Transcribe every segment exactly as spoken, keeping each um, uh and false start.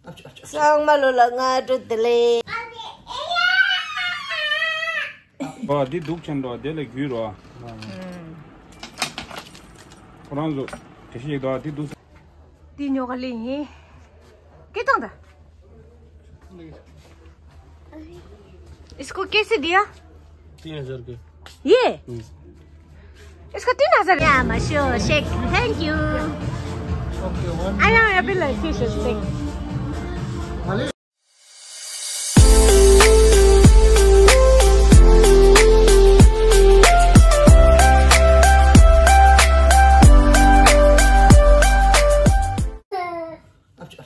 ཚང་མ་ལོ་ལ་སྔ་དྲོ་བདེ་ལེགས། ཨ། འདི་སྡུག་ཆེན་འགྲོ་དེ་ལས་རྒྱུས་རོ། ཁོ་རང་ཚོ་དེ་ཤེས་དོ་འདི་སྡུག་འདི་ཉོ་ག་ལེ་ཡིན། ཀེ་ཏོང་ད། इसको कैसे दिया? तीन हजार के। ये? हम्म। इसका तीन हजार। Yeah, Mashu, shake. Thank you. Okay, one. I know, I feel like fish is sick.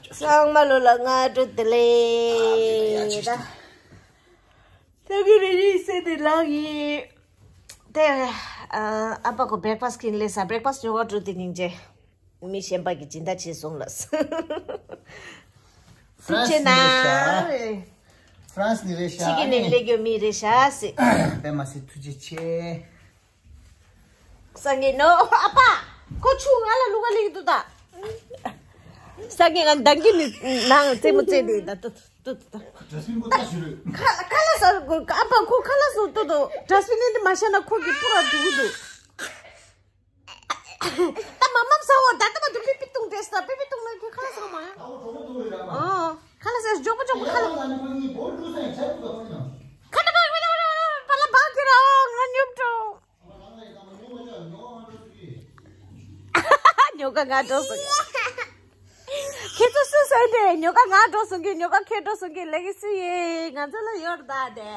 ཚང་མ་ལོ་ལ་སྔ་དྲོ་བདེ་ལེགས། ད་གི་རེ་རེ་སེ་དེ་ལག་ཡིན། དེ་ཨ་ཨ་ཕ་གོ་བྷེག་ཕ་སི་ཁིན་ལེ་ས་བྷེག་ཕ་སི་ཇོ་བ་དྲུག་དེ་སྙིང་རྗེ། མི་གཞན་པ་གི་སྦྱིན་བདག་བྱས་སོང་ལ། ཐུགས་རྗེ་གནང་། ཧྥ་རན་སི་ནས་རེད་ཤག་ཕྱི་རྒྱལ་ནས་སླེབས་ཡོད་མི་རེད་ཤག་ཟེར། པད་མ་སེ་ཐུགས་རྗེ་ཆེ། སང་གི་ནོ་ཨ་ཕ། ཁོ་ཆུ་ང་ལ་ལུག་ག་ལེགས་འདུག་ད། སང་གི་ང་འདང་གི་ནི་ནང་རྩེད་མོ་རྩེད་དེ་ད་ད་ད་ད། ཁ་ལ་ས་གོ་ཨ་ཕ་ཁོ་ཁ་ལ་སོ་ཏོ་ཏོ་ཌ་སི་བིན་ནི་མ་ཤ་ན་ཁོ་གི་པུ་ར་འདུག་འདུག་ད་མ་མམ་ས་འོ་ད་ད་མ་དུ་པི་པི་ཏུང་དེ་ས་པི་པི་ཏུང་ན་ཁྱོད་ཁ་ལ་ས་མ་ཡ། ཨོ་ཁ་ལ་ས་ཇོག་པ་ཇོག་པ་ཁ་ལ། ཁ་ལ་པ་པ་ལ་པ་ལ་པ་ལ་པ་ལ་པ་ཁྱེད་རང་ང་ཉོབ་ཏོ། ཉོ་ག་ང་འགྲོ་སོང་། ཁྱེད་ཚོ་སུ་སོང་དེ་ཉོ་ག་ང་འགྲོ་སོང་གི་ཉོ་ག་ཁྱེད་འགྲོ་སོང་གི་ལེ་གི་སུ་ཡེ་ང་ཚོ་ལ་ཡོད་ད་དེ།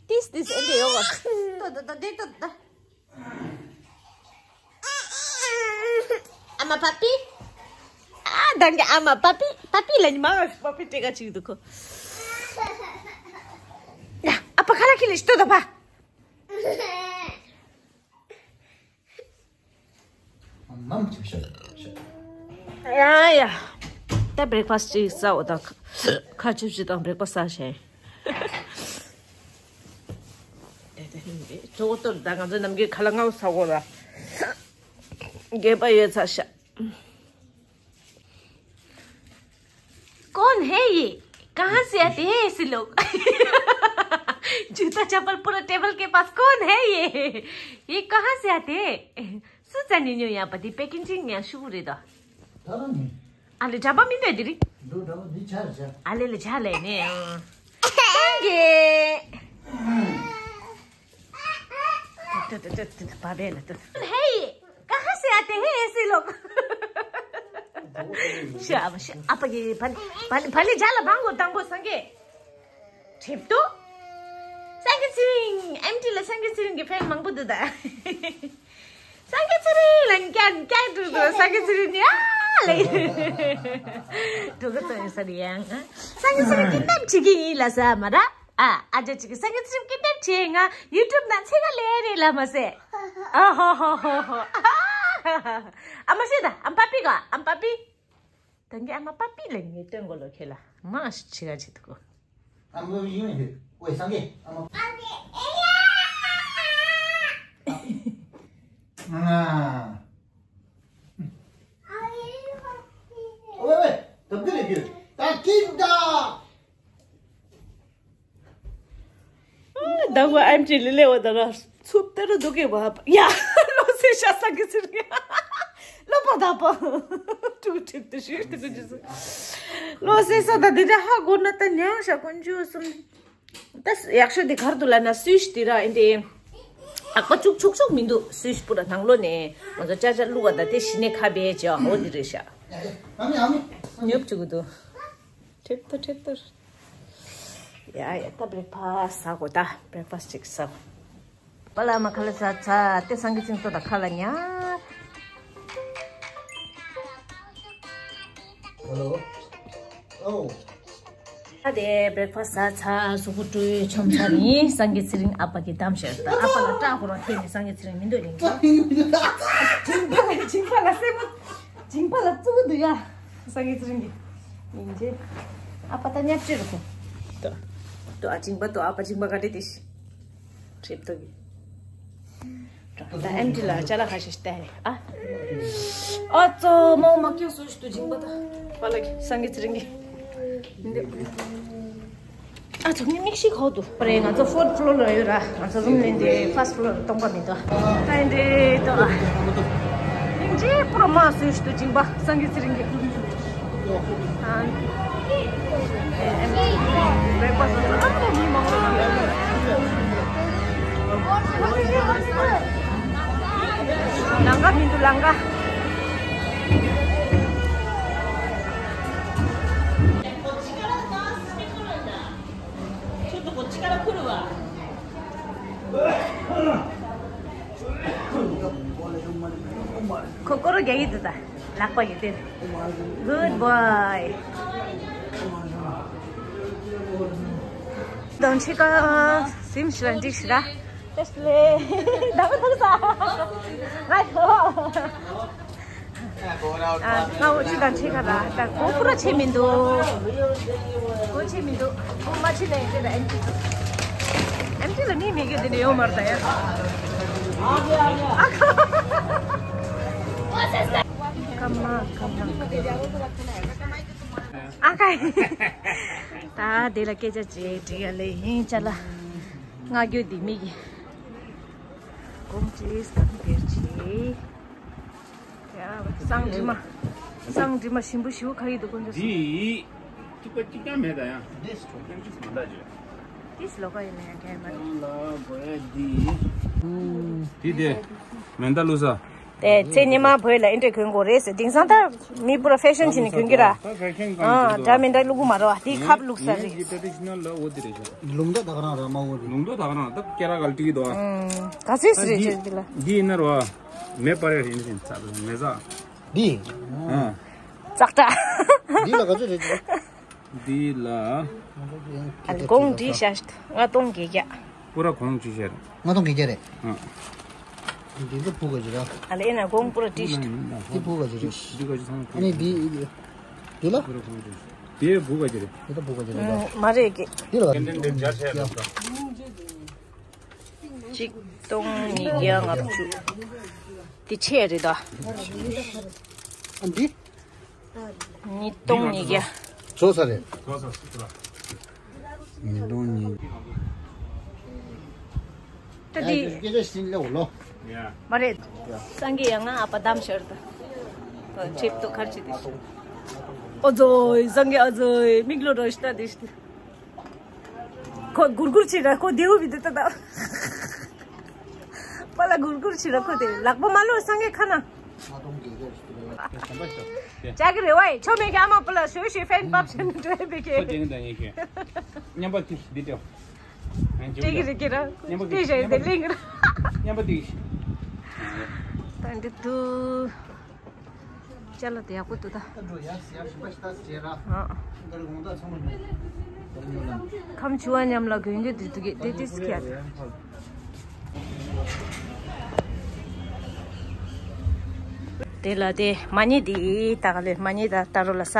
ཏིས་ཏིས་ཨེ་འདྲ་ཡོད་ག་ཏོ་ཏོ་ཏོ་ཏོ་ཏོ། ཨ་མ་པ་པི། ཨ་དང་གི་ཨ་མ་པ་པི་པ་པི་ལ་ཉི་མ་པ་པི་ཏྲེ་ག་ཅིག་འདུག་གོ། ཡ་ཨ་ཕ་ཁ་ལ་ཁི་ལི་ཤི་ཏོ་ད་པ། མམ་ཅིག་ཤོད་ཤོད། ཡ་ཡ། ད་བྷེག་ཕ་སི་ཅིག་ཟ་འོ་ད། ཁ་ཆུབ་ཅིག་དང་བྷེག་ཕ་སི་ཟ་ཤེས། གཙོ་བོ་གཏོར་ད་ང་ཚོ་ནམ་རྒྱུན་ཁ་ལག་ང་ཟ་འོ་ལ། རྒས་པ་ཡོད་ཚ་ཤ། कौन है ये? कहाँ से आते हैं ऐसे लोग? जूता चप्पल पूरा टेबल के पास कौन है ये? ये कहाँ से आते हैं? सुजानी न्यू यहाँ पर दी पैकेजिंग यहाँ शुरू रे दा। ད་རང་ནི། ཨ་ལེ་འདྲ་པ་མིན་ནས་འདི་རིགས། འགྲོ་འདྲ་པོ་འདི་ཆར་ཆར། ཨ་ལེ་ལེ་ཆ་ལེ་ནས་ཨང་། སངས་རྒྱས། ཏུ་ཏུ་ཏུ་ཏུ་ཏུ་བ་བས་ལ་ཏུ། है ये। कहाँ से आते हैं ऐसे लोग? ཤ་ཨ་ཤ་ཨ་ཕ་གི་བ་བ་བ་ལི་ཇ་ལ་བང་གོ་དང་པོ་སངས་རྒྱས། ཁྲིབ་ཏུ། སངས་རྒྱས་ཚེ་རིང་། ཨེམ་ཊི་ལ་སངས་རྒྱས་ཚེ་རིང་གི་ཕེན་མང་པོ་འདུག་ད། སངས་རྒྱས་ཚེ་རིང་ལ་ཀྱང་ཀྱང་འགྲོ་འགྲོ་སངས་རྒྱས་ཚེ་རིང་ནི་ཨ་ལེ། འགྲོ་གི་ཚོ་ཡིན་ས་རེད་ཡང་། སངས་རྒྱས་ཚེ་རིང་ཀི་ནམ་བྱེད་ཀྱི་ཡིན་ལ་ས་མ་ར། ཨ་ཨ་ཅག་ཅིག་གི་སངས་རྒྱས་ཚེ་རིང་ཀི་ནམ་བྱེད་ང་ཡུ་ཊུབ་ནང་ཚེ་ག་ལེ་རེད་ལ་མ་ཟེ། ཨ་ཧོ་ཧོ་ཧོ་ཧོ། ཨ་མ་ཤེས་ད་ཨམ་པ་པི་ག་ཨམ་པ་པི། ད་གི་ཨ་མ་པ་པི་ལ་ངས་སྟོན་གོ་ལོ་ཁྱེད་ལ་མ་ཤི་ཆི་ག་ཆི་ཐུ་གོ། ཨ་མ་ཡིན་མི་འདུག་ཝེ་སངས་རྒྱས་ཨ་མ། ཨ། ཝེ་ཝེ་ད་གི་རེད་གི་ད་ཀིན་ད། ད་གོ་ཨེམ་ཅི་ལི་ལེ་བ་ད་ར་ཚུབ་ཏེ་རུ་འདུག་གེ་བ། ཡ་ལོ་སེ་ཤ་ས་གི་ཚིར་གི་ལོ་པ་ད་པ་ཀྲུག་ཀྲིག་ཏུ་ཞུས་ཏུ་ཀུ་ཅི་སུ་ལོ་སེ་ས་ད་དེ་འདྲ་ཧ་གོ་ན་ད་ཉང་ཤ་ཀུན་ཅུ་སུམ་ད་ཡག་ཤོས་དེ་གར་དུ་ལ་ན་སུས་དེ་ར་ཨིན་དེ་ཨག་པ་ཅུག་ཅུག་ཅུག་མི་འདུག་སུས་པུ་ར་ནང་ལོ་ནས་ང་ཚོ་ཅ་ཅ་བླུག་བ་ད་དེ་ཞི་ནས་ཁ་བེ་ཅེ་ཧོ་དེ་རེད་ཤ་ཉོབ་ཅུག་འདུག་ཁྲིད་ཏུ་ཁྲིད་ཏུ། ཡ་ཡ་ད་བྷེག་ཕ་སི་ཟ་གོ་ད་བྷེག་ཕ་སི་ཅིག་ཟ་གོ། པ་ལ་མ་ཁ་ལ་ཟ་ཚ་དེ་སང་གི་ཚིང་ཏོ་ད་ཁ་ལ་ཉ། ཧེ་ལོ། ཨོ། ད་དེ་བྷེག་ཕ་སི་ཟ་ཚ་གཟུགས་པོ་བཀྲུས་ཆོམ་ཚ་ནི་སང་གི་ཚེ་རིང་ཨ་ཕ་གི་གཏམ་བཤད་ད་ཨ་ཕ་ལ་སྐྲག་ཁོ་རང་ཐེ་ནི་སང་གི་ཚེ་རིང་མི་འདོད་ནི། སྤྲིན་པ་སྤྲིན་པ་ལ་སེ་མོ། སྦྱིན་པ་ལ་བཙུགས་འདུག་ཡ། སངས་རྒྱས་ཚེ་རིང་གི། ཡིན་ཅེ། ཨ་ཕ་ད་ཉབ་ཅེ་རུ་ཁོ། ཏོ། ཏོ་ཨ་སྦྱིན་པ་ཏོ་ཨ་ཕ་སྦྱིན་པ་ག་འདྲེ་དེ་ཤི། ཁྲིབ་ཏོ་གི། ད་ཨེམ་ཊི་ལ་ཅ་ལག་ཁ་ཤས་ཤིག་སྟེར་ཨ། ཨ་ཙོ་མོ་མ་ཀྱང་སོ་ཞིག་ཏུ་སྦྱིན་པ་ད། པ་ལ་གི་སངས་རྒྱས་ཚེ་རིང་གི། ཨ་ཚོ་ངའི་མིག་ཤེལ་ཁོག་ཏུ་པ་རེད། ང་ཚོ་ཕོར་ཐི་ཕློར་ལ་ཡོད་ར། ང་ཚོ་རུམ་ལེན་དེ་ཕར་སི་ཊི་ཕློར་སྟོང་པ་མི་འདུག་ད་ཡིན་འདྲེ་ཏོ། ཡིན་འདྲེ་པུ་ར་མ་སུས་ཏུ་སྦྱིན་པ་སངས་རྒྱས་ཚེ་རིང་གི། ལང་ཀ་མི་འདུག་ལང་ཀ། ཁོ་ཀོ་རོ་རྒྱག་གི་འདུག་ད་ལག་པ་ཡོད་དེ། Good boy. དང་ཕྱེད་ཀ་སིམ་ཤི་ར་འགྲིག་ཤི་ར། ཏེ་སི་ལེ། ད་ག་ཐུག་ས། ང་ཁོ། ཨ། ང་འོ་ཅི་དང་ཕྱེད་ཀ་ར། ད་གོང་པུ་ར་ཆེ་མི་འདུག་གོང་ཆེ་མི་འདུག་གོང་མ་ཆེ་ནས་ཡིན་ཟེར་ད་ཨེམ་ཆི། ཨེམ་ཆི་ལ་མི་མེད་གི་དེ་ནས་ཡོང་མར་ད་ཡ། ཨ་ཁ། ཀ་མ་ཀ་མ། ཨ་ཁ། ད་དེ་ལ་སྐད་ཆ་བྱེད་འགྲིག་ཡ་ལེ་ཡིན་ཅ་ལ། ང་རྒྱུ་དེ་མི་གི། གོང་ཅི་སྟན་བེར་ཅི། ཡ། སང་འདྲི་མ། སང་འདྲི་མ་ཞིམ་པོ་ཞིའུ་ཁ་ཡི་འདུག་ཀུན་ཏུ། འདི། ཐུག་པ་གཅིག་ཀྱང་མེད་ད་ཡ། འདི་སུ་ཀྱང་གཅིག་མ་འདའ་ཅི། ཏིས་ལོ་ཀ་ཡིན་ན་ཡ་གལ་མ་རེད། ཡང་ལ་གོ་ཡ་འདི། འདི་དེ། མེ་མདའ་བླུགས་ས། དེ་ཚེ་ཉི་མ་བོད་ལ་ཨེ་འདྲས་གོན་དགོས་རེད་ཟེར། དེང་སང་ད་མི་པུ་རོ་ཕེ་ཤན་བྱས་ནས་གོན་གི་ར། ད་ཕེ་ཤན་གང་ཨ་ཅི་འདྲ་མི་འདྲ་བླུག་གི་མ་རེད་བ། དེ་ཁབ་བླུགས་ས་རེད། ངའི་ཊེ་ཌི་ཤི་ནལ་ལ་འོ་དེ་རེད་ཤག་ལུང་རྟོགས་ད་ག་རང་ར་མ་འོ་དེ། ལུང་རྟོགས་ད་ག་རང་ད་ཀེ་ར་གལ་ཏི་གི་དོ། ཨང་། ག་ཚོད་ཟེར་རེད་ཅེས་འདི་ལ། འདི་ཡིན་ན་རོ། མེ་སྤར་ཡ་ཡིན་ཟིན་ཚ་མེ་ཟ། འདི། ཨང་། ཙག་ཏྲ། འདི་ལ་ག་ཚོད་རེད་ཅེས། འདི་ལ། ཨ་ལེ་གོང་འདི་ཤ་ཤ་ལྔ་སྟོང་བརྒྱད་བརྒྱ། པུ་ར་གོང་ཅི་ཤེར། ལྔ་སྟོང་བརྒྱད་བརྒྱ་རེད། ཨང་། འདི་ཚོ་བུ་ག་ཅི་ར། ཨ་ལེ་ཨེ་ན་གོང་པུ་ར་ཏིས། འདི་བུ་ག་ཅི་རེད། འདི་ག་ཅི་ཚང་ཨ་ནི་འདི། འདི་ལ། པུ་ར་གོང་ཅི། དེ་བུ་ག་ཅི་རེད། དེ་ད་བུ་ག་ཅི་རེད་ད། མ་རེད་ཀི། འདི་ལ་ག་ཅི། གཅིག་སྟོང་ཉིས་བརྒྱ་ལྔ་བཅུ། འདི་ཆེ་རེད་ད། ཨ་འདི། ཉིས་སྟོང་ཉིས་བརྒྱ། བཟོ་ས་རེད། ཉིས་སྟོང་ཉིས། ད་འདི། སྐད་ཆ་ཤིན་ལེའུ་ལོ། མ་རེད། སངས་རྒྱས་ཡང་ང་ཨ་ཕ་དམ་ཤར་ད། ཁྲིབ་ཏུ་ཁར་ཅི་དེ། ཨོ་ཛོ་ཡི་སངས་རྒྱས་ཨོ་ཛོ་ཡི་མིག་ལོ་རོ་ཤི་ད་དེ་ཤི། ཁོ་གུར་གུར་བྱེད་ར་ཁོ་དེའུ་བི་དེ་ལྟ་ད། པ་ལ་གུར་གུར་བྱེད་ར་ཁོ་དེ་ལག་པ་མ་ལོ་སངས་རྒྱས་ཁ་ན། ལྔ་སྟོང་བརྒྱད་བརྒྱ་ཞིག་ལ། ཅག་གི་རེ་བ་ཡི་ཆོ་མེད་ཀྱི་ཨ་མ་པ་ལ་ཞོ་ཞེ་ཧྥེན་པབ་ཆེན་འགྲོ་ཡི་བི་ཁེ། ཁོ་དེ་ནི་ད་ངེས་ཁེ། མཉམ་པ་ཏིས་འདི་ཏེ། ཅེ་གི་རེ་གི་ར། མཉམ་པ་ཏིས། ཏེ་ཞེ་དེ་ལིང་ར། མཉམ་པ་ཏིས། ད་འདི་དུ། ཅ་ལག་དེ་ཡག་པོ་འདུག་ད། ཨ། ཁམ་ཆུ་བ་མཉམ་ལ་གོན་གྱི་འདུག་འདུག་གི་དེ་དེ་སི་ཁྱད། དེ་ལ་དེ་མ་ཉེས་དེ་ད་ག་ལེ་མ་ཉེས་ད་ད་རོ་ལ་ས།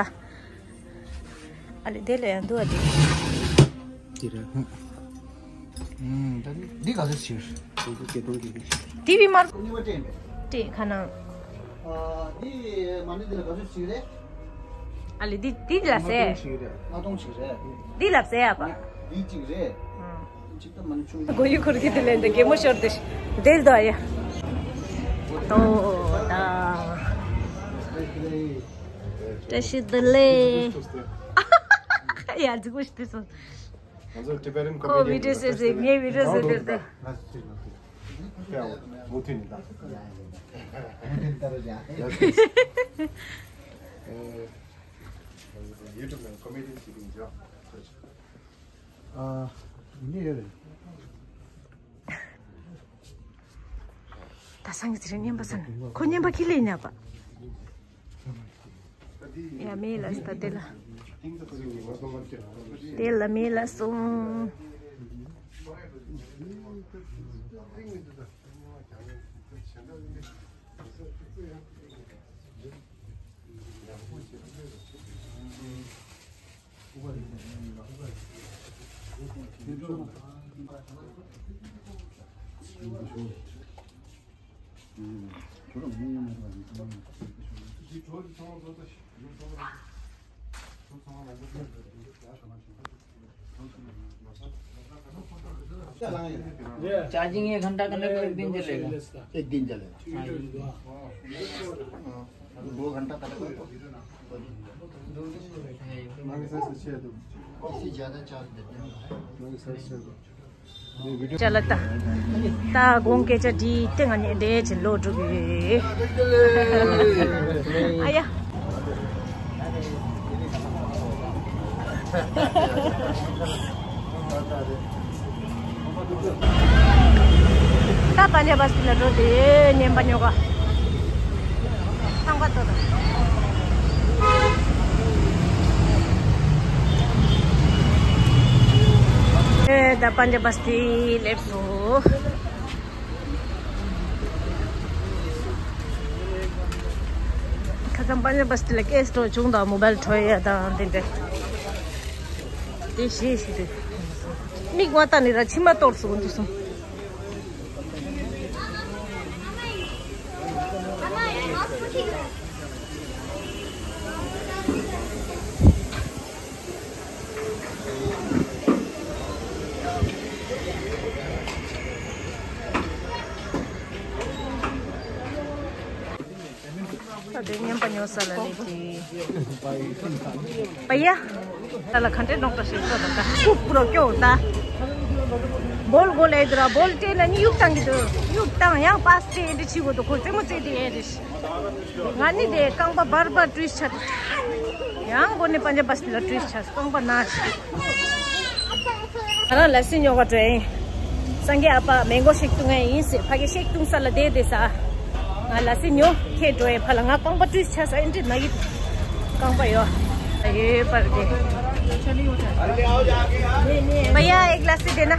ཨ་ལེ་དེ་ལ་ཡང་འདུག་ཨ་དེ། དེ་རེད། ཨུམ། ད་འདི་ག་ཚོད་ཕྱིར། དེ་བི་མར། སྤྲད་ཁ་ནང་། འདི་མ་ཎི་འདི་ལ་ག་ཚོད་ཕྱིར་རེད། ཨ་ལེ་འདི་འདི་ལ་ཟེར། ལྔ་སྟོང་ཕྱིར་རེད། ལྔ་སྟོང་ཕྱིར་རེད། འདི་ལ་ཟེར་ཨ་པ། འདི་གཅིག་རེད། ཨུམ། གཅིག་ད་མ་ཎི་ཆུང་། གོ་ཡུ་ཁུར་གི་དེ་ལས་འདི་གེ་མོ་ཤོར་དེ། དེ་ལ་ད་ཡ། ཏོ་ད། བཀྲ་ཤིས་བདེ་ལེགས། ཡ་རྫིག་པོ་ཞིག་དེ་སོང་། ང་ཚོ་Tibetan ཁོ་comedian བི་ཌིའོ་བཟོས་ཟིག་ངའི་བི་ཌིའོ་བཟོས་དེར་ཏེ། ང་ཚོ་ཅིག་ང་ཚོ་ཀྱང་མུ་མཐུད་ནས་ད། ཡ་ཡ། ཨེ། YouTube ནང་comedian ཞིག་ཡིན་ཅོག་ཨ། འདི་ཡོད་རེད། ད་སང་གི་ཚེ་རིང་རྔན་པ་སང་ཁོ་རྔན་པ་ཁྱི་ལས་ཉག་པ། ཡ་མེ་ལ་སྟ་དེ་ལ། དེ་ལ་མེ་ལ་སོང་། चार्जिंग एक घंटा करने को एक दिन चलेगा। एक दिन चलेगा। हाँ। दो घंटा तक। इससे ज़्यादा चार्ज देते हैं। चल त। ད་དགོང་སྐད་ཆ་དྲིས་ཏེ་ང་ནི་འདྲེ་ཆེ་ལོ་དྲུག་ཡོད། ཨ་ཡ། ད་པ་ཉ་བ་སི་ལ་འགྲོ་དེ་ཉན་པ་ཉོ་ག། ཚང་པ་ཏོ་ད། ཨེ་ད་པ་ཉ་བ་སི་ལེབ་སོ། ཁ་སང་པ་ཉ་བ་སི་ལ་ཀེ་སི་འགྲོ་བྱུང་ད་མོ་བལ་འཕྲོ་ཡ་དང་དེ་འདྲ། དེ་ཤེས་ཤེས་དེ། མིག་བ་ད་ནི་ར་མཆི་མ་གཏོར་སོང་འདུག་སོང་། ད་དེ་ཉན་པ་ཉོ་ས་ལ་ལེགས་ཀྱི། པ་ཡ། ད་ལ་ག་འདྲའི་ནོག་ཏྲ་ཞིག་ཚོ་ད་ད་ཁུག་པུ་རོ་སྐྱོ་ད། བོལ་གོ་ལེ་དུ་ར་བོལ་ཏེ་ན་ནི་གཡུག་བཏང་གི་འདུག་གཡུག་བཏང་ཡང་པ་སི་ཏེ་འདི་ཆི་གོ་འདུག་ཁོ་རྩེད་མོ་རྩེ་དེ་ཨེ་རེད། ང་ནི་དེ་རྐང་པ་བར་བར་ཏུས་ཆད། ཡང་གོ་ནི་པ་ཉ་བ་སི་ལ་ཏུས་ཆད་རྐང་པ་ན་ཞིག་ང་རང་ལ་སི་ཉོ་ག་འགྲོ་ཡིན། སངས་རྒྱས་ཨ་ཕ་མེང་གོ་ཤེག་བཏུང་ཡ་ཡིན་ཟེར་ཕ་གི་ཤེག་བཏུང་ས་ལ་བསྡད་བསྡད་ས། ང་ལ་སི་ཉོ་ཁྱེད་འགྲོ་ཡ་ཕ་ལ་ང་རྐང་པ་ཏུས་ཆ་ས་ཨེ་འདྲི་ན་གི། རྐང་པ་ཡོ། ཡོ་པར་དེ། भैया एक ग्लास दे देना।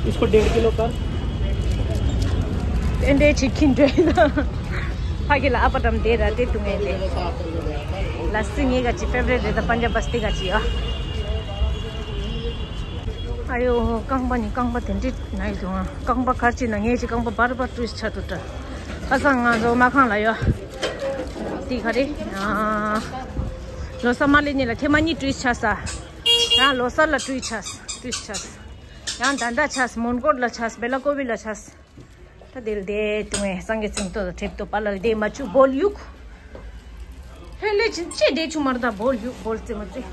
इसको डेढ़ किलो कर। དེ་འདྲའི་ཅིག་ཁྱིན་འདྲ་ཡིན་ན། ཕ་གི་ལ་ཨ་ཕ་འགྲམ་དེ་ར་དེ་དུང་ངེ་དེ། ལ་སི་ངེ་ག་ཅི་ཕེབ་རེ་རེ་ད་པན་ཇ་བ་སི་དེ་ག་ཅི་ཡ། ཨ་ཡོ་རྐང་པ་ནི་རྐང་པ་དེ་འདྲི་ན་ཡི་དུང་ཨ། རྐང་པ་གར་ཅི་ན་ངེ་ཅི་རྐང་པ་བར་བར་ཏུས་ཆ་དུ་ཏྲ། ཁ་སང་ང་ཚོ་མ་ཁང་ལ་ཡོ། དེ་ག་རེ། ལོ་ས་མ་ལེ་ཉི་ལ་ཐེ་མ་གཉིས་ཏུས་ཆ་ས། ཡང་ལོ་སར་ལ་ཏུས་ཆ་ས་ཏུས་ཆ་ས། ཡང་ད་ལྟ་ཆ་ས་མོན་གོར་ལ་ཆ་ས་བེ་ལ་ཀོ་བི་ལ་ཆ་ས། ད་དེ་ལ་དེ་དུང་ངེ་སངས་རྒྱས་ཚིམ་ཏོ་དང་ཁྲེབ་ཏོ་པ་ལ་ལ་དེ་མ་ཆུ་བོལ་ཡུག་ཧེ་ལེ་ཅིན་ཅེ་དེ་ཆུ་མར་ད་བོལ་ཡུག་བོལ་ཙེ་མ་ཙེ་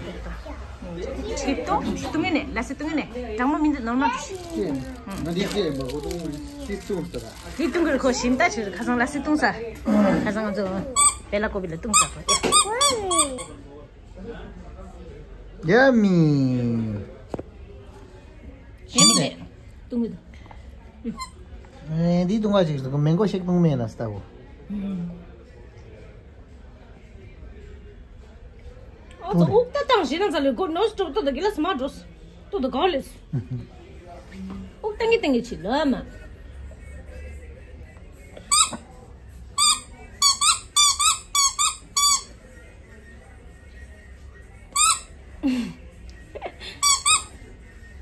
ཁྲེབ་ཏོ་དུང་ངེ་ནས་ལ་སི་དུང་ངེ་ནས་དྲང་མོ་མིན་འདི་ནོར་མ་དུ་ཤི། ང་འདི་ཅེ་མ་གོ་དུང་ངེ་སི་ཏུང་ས་ར། དེ་དུང་གི་ཁོ་ཞིམ་ད་ཆུ་ཁ་སང་ལ་སི་ཏུང་ས། ཁ་སང་ང་ཚོ་བེ་ལ་ཀོ་བི་ལ་ཏུང་ས་ཁོ། Yummy. ཡིན་ནས་ཏུང་གི་འདུག་ཨེ་འདི་ཏུང་བ་ཅིག་ཏུ་མེང་གོ་ཤེག་ཏུང་མེད་ན་སྟ་བོ། ཨོ་ཙོ་ཨུག་ཏ་ཏང་ཞེ་ན་ཙ་ལེ་གོ་ནོ་སི་ཏོབ་ཏོ་ད་གི་ལ་སི་མ་འགྲོ་སི་ཏོ་ད་ག་ལེ་སི། ཨུག་ཏང་གི་ཏང་གི་ཆི་ལོ་མ།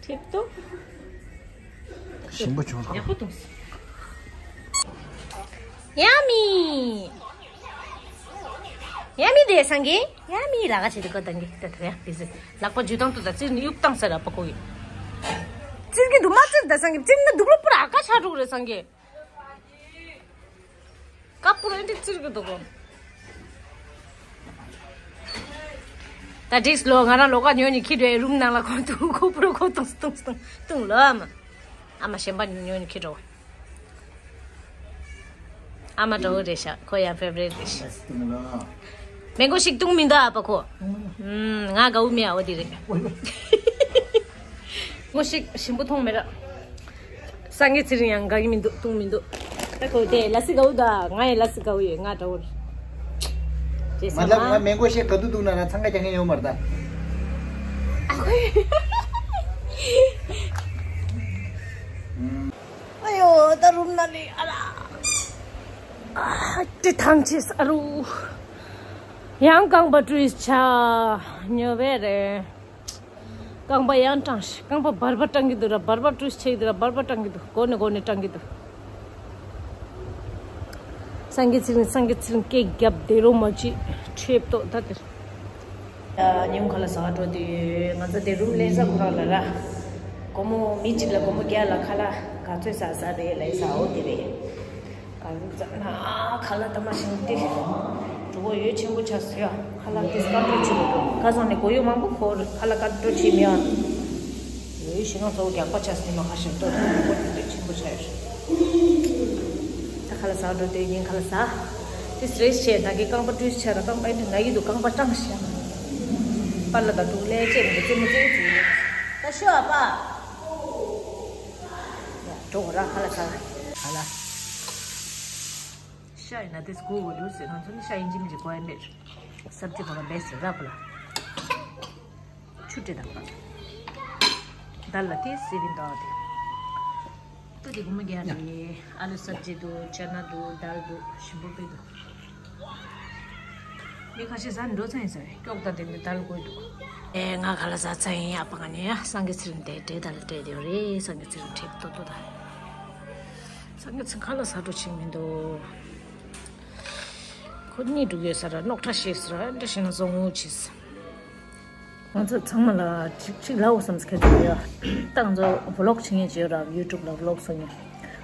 ཁྲེབ་ཏོ། ཞིམ་པོ་བྱུང་སོང་། ཡག་པོ་བཏུང་སོང་། ཡ་མི། ཡ་མི་དེ་སང་གི། ཡ་མི་ལ་ག་ཆེ་དེ་ཀོ་དང་གི་ད་ཐུ་ཡ་དེ་ཟེར། ལག་པ་ཇུ་དང་དུ་ད་ཙིར་ནི་གཡུག་བཏང་ས་ར་པ་ཀོ་གི། ཙིར་གི་འདུག་མ་ཙིར་ད་སང་གི་ཙིར་ནི་འདུག་ལོ་པུ་ར་ཨ་ཀ་ཆ་འགྲོ་རེད་སང་གི། ཀ་པུ་རེ་འདི་ཙིར་གི་འདུག་གོ། ད་འགྲིགས་ལོ་ང་རང་ལོ་ཀ་ཉོ་ནི་ཁྱི་འདྲ་རུམ་ནང་ལ་ཁོ་ཐུག་ཁོ་པུ་རོ་ཁོ་ཏུང་ཏུང་ཏུང་ཏུང་ལོ་ཨ་མ། ཨ་མ་གཞན་པ་ཉོ་ནི་ཁྱི་འདྲ། ཨ་མ་འདྲ་བོ་རེད་ཤག་ཁོ་ཡ་ཕེབ་རེད་རེད་ཤག་མེ་མགོ་ཞིག་བཏུང་མི་འདུག་ཨ་ཕ་ཁོ། ང་དགའ་བོ་མེད་ཨ་བ་དེ་རེད། མགོ་ཞིག་ཞིམ་པོ་མཐོང་མེད་ར། སངས་རྒྱས་ཚེ་རིང་ཡང་དགའ་གི་མི་འདུག་བཏུང་མི་འདུག་ད་ཁོ་དེ་ལ་སི་དགའ་བོ་ད་ང་ཡི་ལ་སི་དགའ་བོ་ཡོད་ང་འདྲ་བོ་རེད། ཅེས་མ་ལབ་ང་མེ་མགོ་ཞིག་ག་དུས་བཏུང་ན་ང་འཚང་ཁ་རྒྱག་མཁན་ཡོད་མ་རེད་ད། ཨ་ཡོ་ད་རུམ་ན་ལི་ཨ་ར། ཨ་ཏི་ཐང་ཆེས་ཨ་རུ། ཡང་རྐང་པ་བཀྲུས་ཆ། ཉོ་བས་རེད། རྐང་པ་ཡང་སྐྲངས་ཤིག་རྐང་པ་བར་བར་སྐྲངས་ཀྱི་འདུག་ར་བར་བར་བཀྲུས་ཆེ་གི་འདུག་ར་བར་བར་སྐྲངས་ཀྱི་འདུག་སྒོ་ནས་སྒོ་ནས་སྐྲངས་ཀྱི་འདུག་སངས་རྒྱས་ཚེ་རིང་སངས་རྒྱས་ཚེ་རིང་སྐད་རྒྱབ་བསྡད་རོགས་མ་བྱེད། ཁྲེབ་ཏོ་ད་དེར། ཉིན་ག་ལ་ཟ་འགྲོ་དུས་ང་ཚོ་དེ་རུམ་ལེན་ས་ཁོ་རང་ལ་ར། སྒོར་མོ་མི་གཅིག་ལ་སྒོར་མོ་བརྒྱ་ལ་ཁ་ལག་ག་ཚོད་ཟ་ཟ་རེད་ལ་ཟ་འོ་དེ་རེད། ག་རུ་ཙམ་ན་ཁ་ལག་ད་མ་ཤིང་ཏི། གྲུ་གོ་ཡོད་ཆེན་པོ་ཆགས་སོ་ཡ། ཁ་ལག་ཏི་སྐམ་པོ་ཆུ་མི་འགྲོ་ཁ་སང་ནས་གོ་ཡོད་མང་པོ་ཁོ་ཁ་ལག་སྐམ་པོ་ཆུ་མི་ཡ། ཡོད་ཤི་ན་གཙོ་བོ་རྒྱག་པ་ཆགས་སོ་ནི་མ་ཁ་ཤས་ཏོ་ཏོ་ཏོ་ཏོ་ཆེན་པོ་ཆགས་ཡོད། ད་ཁ་ལག་ཟ་འགྲོ་དེ་ཉིན་ཁ་ལག་ཟ། ཏི་སི་རེས་བྱས་ད་གི་རྐང་པ་བཀྲུས་ཆ་ར་རྐང་པ་ཨེ་འདྲ་ན་ཡི་དུ་རྐང་པ་སྐྲངས་ཤག་པར་ལ་ད་འབྲུག་ལས་བཅད་མི་རྩེ་མོ་རྩེ་རྩེ་ཡོད། ད་ཤོ་ཨ་པ། ཡ་འགྲོ་གོ་ར་ཁ་ལག་ཟ། ཁ་ལག་ཤ་ཡིན་ན་དེ་སྒུག་དགོས་འདུག་ཟེར། ང་ཚོ་ནི་ཤ་ཡིན་གཅིག་མིན་གཅིག་དགོས་ཡ་མེད། སབ་ཇི་ཁོ་རང་བེ་སི་རབ་ལ། ཆུ་དྲི་དང་པ། དལ་ལ་དེ་སི་བིན་དོ་དེ། ཏུ་དེ་གོ་མ་རྒྱ་རེད། ཨ་ལུ་སབ་ཇི་འདུག་ཅ་ན་འདུག་དལ་འདུག་ཞིམ་པོ་དཔེ་འདུག་མི་ཁ་ཤས་ཟ་འགྲོ་ཚར་ཡིན་ཟེར། སྐྱོག་དང་དེ་འདྲ་དལ་དགོས་འདུག་ཨེ་ང་ག་ལ་ཟ་ཚར་ཡིན། ཨ་ཕ་ང་ནི་ཡ་སངས་རྒྱས་ཚེ་རིང་དེ་འདྲེ་དལ་འདྲེ་དེ་རེད། སངས་རྒྱས་ཚེ་རིང་ཁྲེབ་ཏོ་ཏོ་ད། སངས་རྒྱས་ཚེ་རིང་ཁ་ལག་ཟ་འགྲོ་ཆེན་མི་འདུག་ཁོ་གཉིད་འགྲོ་གི་ཡོད་ས་ར་རྙོག་དྲ་ཞིག་ས་ར་འདྲ་ཞིག་ན་བཟང་ངོ་ཆེས། ང་ཚོ་ཚང་མ་ལ་གཅིག་གཅིག་ལབ་དགོས་བསམ་ས་ཁྱད་ཆོས་ཡོད། ད་ང་ཚོ་ཝི་ལོག་བྱེད་མཁན་ཅིག་ཡོད་ར། ཡུ་ཊུབ་ལ་ཝི་ལོག་བཟོ་མཁན།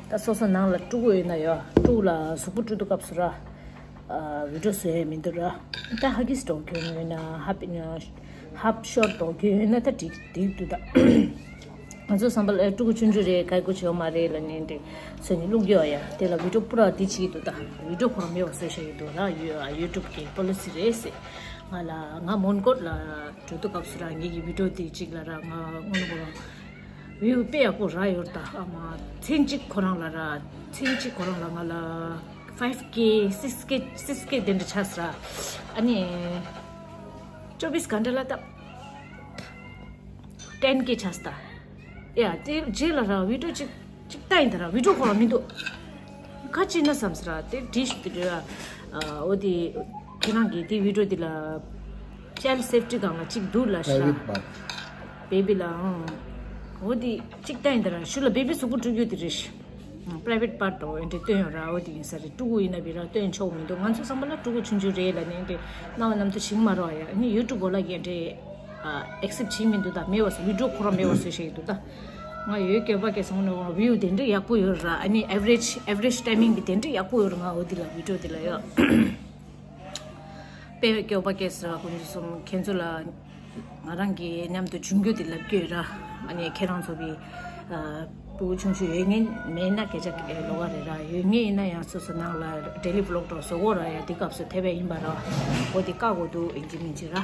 ད་སོ་སོ་ནང་ལ་ཕྲུ་གུ་ཡོད་ན་ཡོད། ཕྲུ་གུ་ལ་གཟུགས་པོ་བཀྲུ་དུས་སྐབས་སུ་ར། ཨ་བི་ཌིའོ་བཟོ་ཡས་མི་འདུག་ར། ད་ཧ་གིས་འགྲོ་མཁན་ཡོད་ན་ཧབ་ཡིན་ན་ཧབ་ཤོར་འགྲོ་མཁན་ཡོད་ན་ད་འགྲིག་འགྲིག་འདུག་ད། ང་ཚོ་བསམ་པ་ལ་ཨེ་ཕྲུ་གུ་ཆུང་ཆུང་རེད། ག་གུ་ཆེ་བ་མ་རེད་ལབ་ནས་འདི་བཟོས་ནས་བླུག་རྒྱུ་ཡ། དེ་ལ་བི་ཌིའོ་པུ་ར་འདི་བྱེད་ཀྱི་འདུག་ད་བི་ཌིའོ་ཁོ་རང་མེད་པ་བཟོས་བཞག་གི་འདུག་ལ། ཡུ་ཡུ་ཊུབ་ཀྱི་པོ་ལི་སི་རེད་ཟེར། ང་ལ་ང་མོན་གྷོ་ལ་འགྲོ་དུས་སྐབས་སུ་ར་ངེད་ཀྱི་བི་ཌིའོ་འདི་གཅིག་ལ་ར་ང་སྔོན་ཁོ་རང་བིའུ་དཔེ་ཡག་པོ་རག་ཡོད་ད། ཨ་མ་མཚན་གཅིག་ཁོ་རང་ལ་ར་མཚན་གཅིག་ཁོ་རང་ལ་ང་ལ་ཕའིབ་ཀེ་སིགས་ཀེ་སིགས་ཀེ་དེ་འདྲ་ཆགས་སོ་ར། ཨ་ནི་ཅོ་བིས་གྷན་ཊ་ལ་ད། ཊེན་ཀེ་ཆགས་ད། ཡ་དེ་རྗེས་ལ་ར་བི་ཌིའོ་གཅིག་གཅིག་ལྟ་ཡིན་ད་ར་བི་ཌིའོ་ཁོ་རང་མི་འདུག་ཁ་ཅིག་ན་བསམ་སོ་ར་དེ་ཌིཤ་དེ་ར། འོ་དེ་ཁྱེད་རང་གིས་དེ་བི་ཌིའོ་དེ་ལ་ཅའི་ལྡ་སེབ་ཊི་སྒང་ལ་གཅིག་འདུག་ལ་ཤ་ར། པེ་བི་ལ་ཨང་། འོ་དེ་གཅིག་ལྟ་ཡིན་ད་ར་ཤུ་ལ་བེ་བི་གཟུགས་པོ་བཀྲུ་རྒྱུ་དེ་རེད་ཤ། པ་རའི་ཝེ་ཊི་པཱར་ཊི་དོ་ཨེ་འདྲ་སྟོན་ཡོང་ར། འོ་དེ་ཡིན་ས་རེད། ཕྲུ་གུ་ཡིན་ན་བི་ར་སྟོན་ཆོག་མི་འདུག་ང་ཚོ་བསམ་པ་ལ་ཕྲུ་གུ་ཆུང་ཆུང་རེད་ལབ་ནས་ཨེ་འདྲ་རྣམ་པ་རྣམ་དུ་བྱིང་མ་རོགས་ཡ། ཨ་ནི་ཡུ་ཊུབ་གོ་ལ་གི་ཨེ་འདྲ་ཨེག་སེབ་བྱིང་མི་འདུག་ད་མེད་པ་བཟོ་བི་ཌིའོ་ཁོ་རང་མེད་པ་བཟོས་བཞག་གི་འདུག་ད་ང་ཡོད་སྐྱོ་པ་སྐད་སོང་ནས་བིའུ་དེ་འདྲ་ཡག་པོ་ཡོད་ར། ཨ་ནི་ཨེ་ཝ་རེཇ་ཨེ་ཝ་རེཇ་ཊའི་མིང་གི་དེ་འདྲ་ཡག་པོ་ཡོད་ར། ང་འོ་དེ་ལ་བི་ཌིའོ་དེ་ལ་ཡོད། དཔེ་སྐྱོ་པ་སྐད་ཟེར་བ་ཀུན་གསུམ་ཁྱེད་ཚོ་ལ་ང་རང་གི་མཉམ་དུ་འབྱུང་རྒྱུ་དེ་ལབ་ཀྱི་ཡོད་ར། ཨ་ནི་ཁྱེད་རང་ཚོ་གི་ཕྲུ་གུ་ཆུང་ཆུང་ཡོད་མཁན་མེད་ན་སྐད་ཆ་ལོགས་ཀ་རེད་ར། ཡོད་མཁན་ཡིན་ན་ཡང་སོ་སོ་ནང་ལ་ཌེ་ལི་ཝི་ལོག་འདྲ་བཟོ་དགོས་ར་ཡ། དེ་སྐབས་སུ་ཐེབས་ཡིན་པ་ར། འོ་དེ་བཀག་དགོས་འདུག་ཡིན་གཅིག་མིན་གཅིག་ར།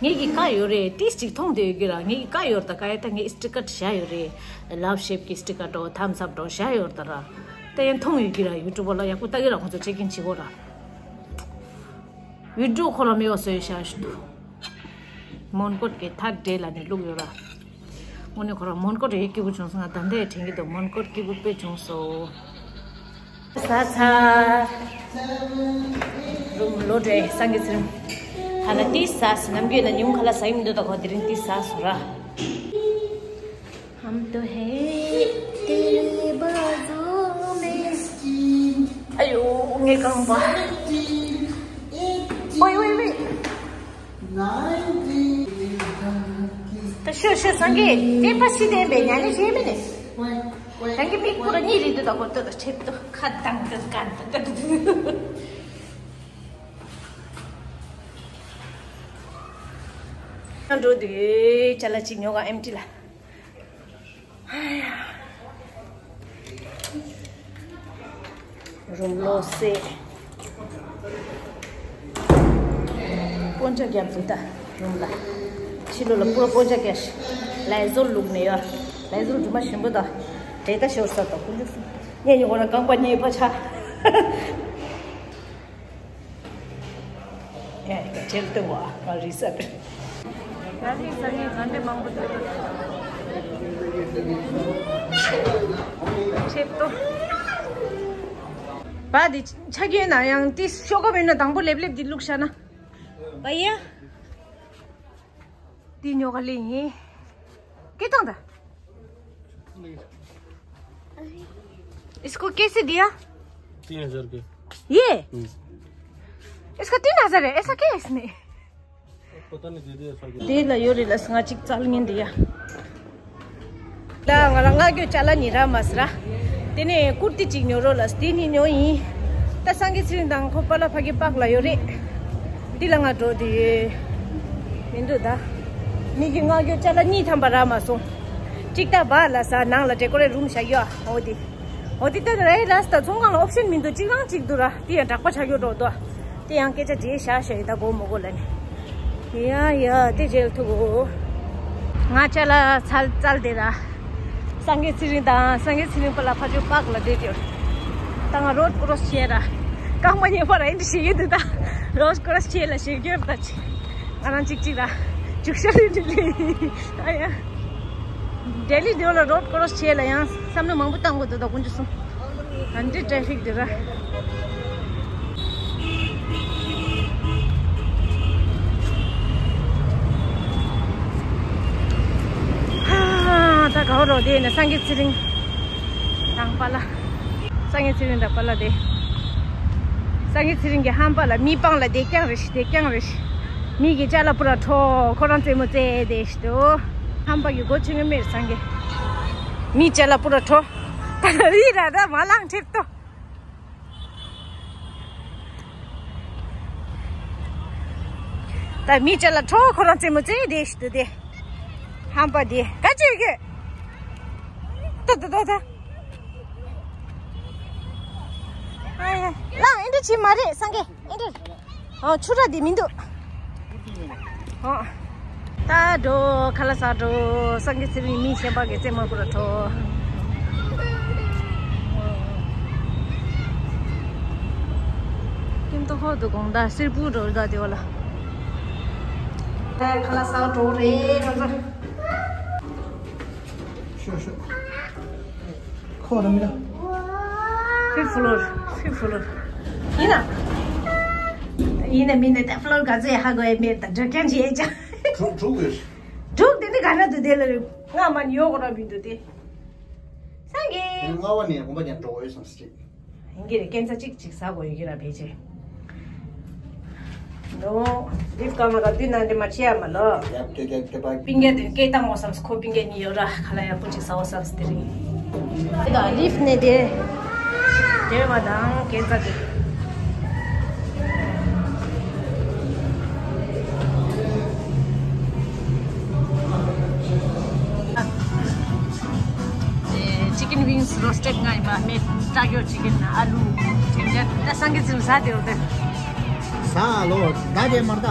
ངེད་ཀྱི་བཀག་ཡོད་རེད། ཏིས་གཅིག་མཐོང་དེ་ཡོད་ཀྱི་ར། ངེད་ཀྱི་བཀག་ཡོད་ར། ད་བཀག་ཡ་ད་ངས་སི་ཊི་ཀར་བཞག་ཡོད་རེད། ལབ་ཤེབ་ཀྱི་སི་ཊི་ཀར་འདྲ་ཐམ་སི་ཨབ་འདྲ་བཞག་ཡོད་ར། ད་ར་ད་ཡང་མཐོང་ཡོད་ཀྱི་ར། ཡུ་ཊུབ་པ་ལ་ཡག་པོ་ལྟ་གི་ར། ཁོང་ཚོ་ཅེག་ཨིན་བྱེད་དགོས་ར། བི་ཌིའོ་ཁོ་རང་མེད་པ་བཟོས་བཞག་ཞུ་འདུག་མོན་གྷོ་གི་ཐར་ཌེ་ལ་ནི་བླུགས་ཡོད་ར། དངོས་གནས་ཁོ་རང་མོན་གྷོ་རེད་སྐྱིད་པོ་བྱུང་སོང་། ང་ད་ལྟ་དྲན་གྱི་འདུག་མོན་གྷོ་སྐྱིད་པོ་དཔེ་བྱུང་སོང་། ཟ་ཚར། རུམ་ལོ་འདྲེ་སངས་རྒྱས་ཚེ་རིང་། ཧ་ལ་ཏི་ཟ་སི་ནམ་རྒྱུན་ན་ཉུང་ཁ་ལ་ཟ་ཡི་མི་འདུག་ད་ཁོ་དེ་རིང་ཏི་ཟ་སོང་ར། हम तो है तेरे बाजू में। ཨ་ཡོ་ངའི་རྐང་པ། ཝེ་ཝེ་ཝེ། ད་ཤོད་ཤོད་སངས་རྒྱས་བསྟན་པ་ཤི་བསྟན་པའི་ཉ་ནི་བྱེད་མི་ནི། རང་གི་མིག་ཁུར་གཉིས་རིང་དུ་དང་པོ་ཏོ་ཏོ་ཁྲེབ་ཏོ་ཁ་དང་ཏོ་ཀན་ཏོ་ཏོ་ཏོ། འགྲོ་དུས་ཅ་ལག་ཅིག་ཉོ་ག་ཨེམ་ཊི་ལ། རུམ་ལོག་སེ། སྤོ་ཇ་རྒྱབ་འདུག་ད་རུམ་ལ། ཕྱི་ལོགས་ལ་པུ་ར་སྤོ་ཇ་རྒྱབ་ཤི། ལའི་ཟོལ་བླུགས་ནས་ཡོད། ལའི་ཟོལ་རྫུན་མ་ཞིམ་པོ་ད། དེ་ད་ཤོར་ས་ད་ཀུན་འཇུག་སོང་། ངས་ཉོ་ག་ན་རྐང་པ་གཉིས་ཕ་ཆ། ཡ་ཡ་ཁྱེད་སྟོན་གོ་ཨ་ང་རི་སར། ཡ་ནི་ས་ནི་ང་འདྲེ་མང་པོ་འདུག་ཆེད་དུ། བ་འདི་ཆ་རྒྱུས་ན་ཡང་ཏི་ཤོག་ཀ་མིན་ན་དང་པོ་ལེབ་ལེབ་འདི་བླུགས་ཤ་ན། བ་ཡ། འདི་ཉོ་ག་ལེ་ཡིན། ཀེ་ཏང་ད། इसको कैसे दिया? तीन हज़ार के। ये। हम्म। इसका तीन हजार है, ऐसा क्या है इसमें? पता नहीं दीदी, ऐसा क्या। दे ला यो रे लस ང་གཅིག་བཙལ་ངེས་འདི་ཡ། ད་ང་རང་ང་གི་ཅ་ལག་གཉིས་རག་མ་སོང་ར། དེ་ནས་ཀུར་ཏི་གཅིག་ཉོ་རོགས་ལ་དེ་གཉིས་ཉོ་ཡིན། ད་སངས་རྒྱས་ཚེ་རིང་དང་ཁོ་པཱ་ལགས་ཕ་གི་པཱརྐ་ལ་ཡོད་རེད། འདི་ལ་ང་འགྲོ་དེ་ཡོད། མི་འདུག་ད། མི་གི་ང་གི་ཅ་ལག་གཉིས་ཐམ་པ་རག་མ་སོང་། གཅིག་ད་བ་ལ་ས་ནང་ལ་ཌེ་ཀོ་རེ་རུམ་བཞག་ཡོད་ཨ། འོ་དེ། འོ་དེ་ལྟ་ན་རེད་ལ་ས་ད་ཚོང་ཁང་ལ་ཨོབ་ཤན་མི་འདུག་གཅིག་རང་གཅིག་འདུག་ར། དེ་ཡང་གྲགས་པ་ཆགས་ཡོད་འགྲོ་འདུག་དེ་ཡང་སྐད་ཆ་བརྗེད་བཞག་བཞག་ཡིན་ད་གོ་མོ་གོ་ལ་ནི། ཡ་ཡ་དེ་རྗེས་ལ་ཐུག་གོ། ང་ཅ་ལག་ཚལ་ཚལ་དེ་ར། སངས་རྒྱས་ཚེ་རིང་དང་སངས་རྒྱས་ཚེ་རིང་པཱ་ལགས་ཕ་ཇོ་པཱརྐ་ལ་བསྡད་ཡོད། ད་ང་རོཌ་ཀོ་རོ་སི་བྱས་ར། རྐང་པ་ཉེ་བར་ཨེ་འདྲ་ཞིག་ཡོད་འདུག་ད། རོཌ་ཀོ་རོ་སི་བྱས་ལ་ཞིག་ཡོད་ད་ཅི། ང་རང་གཅིག་གཅིག་ར། རྒྱུག་ཤར་རེད་འདྲ་ལེ། ཨ་ཡ། ལྡི་ལི་འདི་ལ་རོཌ་ཀོ་རོ་སི་བྱས་ལ་ཡང་བསམ་བློ་མང་པོ་བཏང་དགོས་འདུག་ད་དཀོན་མཆོག་གསུམ། ཨ་འདི་ཊེ་ཕིག་འདི་ར། ཧ། ད་ག་བ་རོ་དེ་ནས་སངས་རྒྱས་ཚེ་རིང་དང་པཱ་ལགས། སངས་རྒྱས་ཚེ་རིང་དང་པཱ་ལགས་དེ། སངས་རྒྱས་ཚེ་རིང་གི་ཧམ་པ་ལ་མི་སྤང་ལ་དེ་རྐྱང་རེད་ཤི་དེ་རྐྱང་རེད་ཤི། མི་གི་ཅ་ལག་པུ་ར་འཕྲོག་ཁོ་རང་རྩེད་མོ་རྩེ་དེ་ཤི་དོ། ཧམ་པ་གི་སྒོ་ཕྱེ་གི་མེད་སངས་རྒྱས། མི་ཅ་ལག་པུ་ར་འཕྲོག་ད་རི་ར་ད་མ་ལང་ཁྲིད་དོ། ད་མི་ཅ་ལག་འཕྲོག་ཁོ་རང་རྩེད་མོ་རྩེ་དེ་ཤི་དུ་དེ། ཧམ་པ་དེ་ག་ཅི་ཡོད་གི། ཏོ་ཏོ་ཏོ་ཏོ། ཨ་ཡ། ལང་ཨེ་འདྲ་བྱེད་མ་རེད་སངས་རྒྱས་ཨེ་འདྲ། ཨོ་ཆུ་ར་དེ་མི་འདུག་ཨོ། ད་འགྲོ་ཁ་ལག་ཟ་འགྲོ། སངས་རྒྱས་ཚེ་རིང་མི་གཞན་པ་གི་རྩེད་མོ་པུ་ར་འཕྲོག་ཀིམ་ཏོ་ཧོ་དུ་གོང་ད་སིར་པུ་འགྲོ་ད་དེ་བ་ལ། ད་ཁ་ལག་ཟ་འགྲོ་རེད་ང་ཚོ། ཤོ་ཤོ། ཁོ་ར་མི་ར། ཕི་ཕློར་ཕི་ཕློར། ཡིན་ན། ཡིན་ན་མིན་ན་ད་ཕློར་ག་ཚོད་ཧ་གོ་ཡ་མེད་ད་འགྲོ་རྐྱང་བྱེད་ཅག་དྲུག་དྲུག་ཡོད། དྲུག་དེ་ནི་ག་ར་འདུག་དེ་ལ་རེད། ང་མ་ཉོ་གོ་ར་མི་འདུག་དེ། སངས་རྒྱས། ལྔ་བ་ནས་དགོངས་པ་ཀྱང་འགྲོ་འོས་བསམ་སྲིད། ཡིན་གྱི་རེད། སྐས་འཛེག་གཅིག་གཅིག་ཟ་དགོས་ཡོད་ཀྱི་ར་ཕལ་ཆེར། ནོ། ལིབ་ཀ་མ་ར་དུས་ནང་འདི་མ་ཆེ་ཡ་མ་ལོ། ཡབ་སྐད་སྐད་སྐད་པ། པིང་གེ་དུ་སྐད་བཏང་འོ་བསམ་སོ་ཁོ་པིང་གེ་གཉིས་ཡོད་ར་ཁ་ལ་ཡག་པོ་ཅིག་ཟ་འོ་བསམ་སོ་དེ་རིང་། དེ་དང་ལིབ་ནས་དེ། དེ་བ་དང་སྐད་འཛེག་དེ། Chicken wings roasted ང་ཡི་མ་མེད་ཀྲག་ཡོད། ཅི་ཀན་ཨ་ལུ་ཅི་ཀན་ད་སངས་རྒྱས་ཚིམ་ཟ་དེ་རོ་དེ། ཟ་ལོ་ད་དེ་མར་ད།